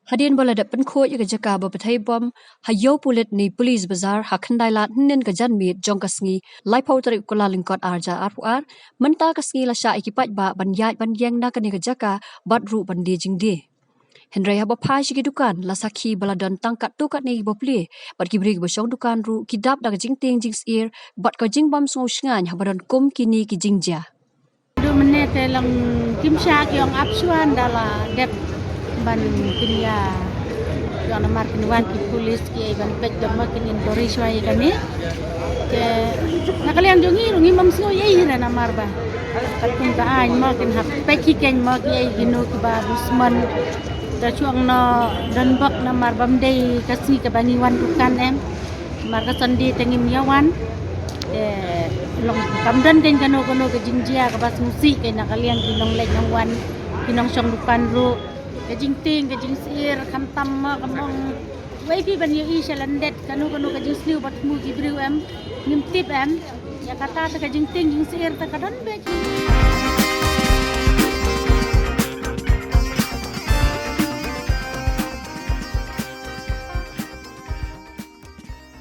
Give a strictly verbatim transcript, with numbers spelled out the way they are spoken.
Hadien ba la dep pynkhuid ïa ka jaka ba pynthei bom ha ïew pulit ne Police Bazar ha khyndai lad hynnin ka janmiet jong ka sngi laiphew tarik u Kyllalyngkot arhajar arphew ar, mynta ka sngi la shah ïa ki paidbah ban ïaid ban ïeng na kane ka jaka bad ruh ban die jingdie. Hynrei haba phai sha ki dukan la sakhi ba la don tang katto katne kiba plie bad ki briew kiba shong dukan ruh ki dap da ka jingtieng jingsyier bad ka jingbym sngew shngaiñ haba don kum kine ki jingjia. Duh mynne te long kim shah ki ong ap shuwa ynda la dep ban kin ïa, ki ong namar kin wan ki pulit ki ei ban peit dong ma kin inquiry shuwa ïa kane. Te na ka liang jong ngi ruh ngim sngew ei ei re namar ba katkum ka aiñ ma kin hap peit ki keiñ ma ki ei kino kiba dusmon. Te shu ong noh don bok namar bym dei ka sngi kaba ngi wan dukan em. Namar ka Sunday te ngim ïa wan. Te long kam don keiñ kano kano ka jingjia kaba sngewsih keiñ na ka liang ki nongleit nongwan, ki nongshong dukan ruh. Ka jingtieng ka jingsyier khamtam ma ka mong. Wei phi ban ïohi sha lyndet kano kano ka jingsniew ba thmu ki briew em. Ngim tip em. Ïa kata te ka jingtieng jingsyier te ka don beit.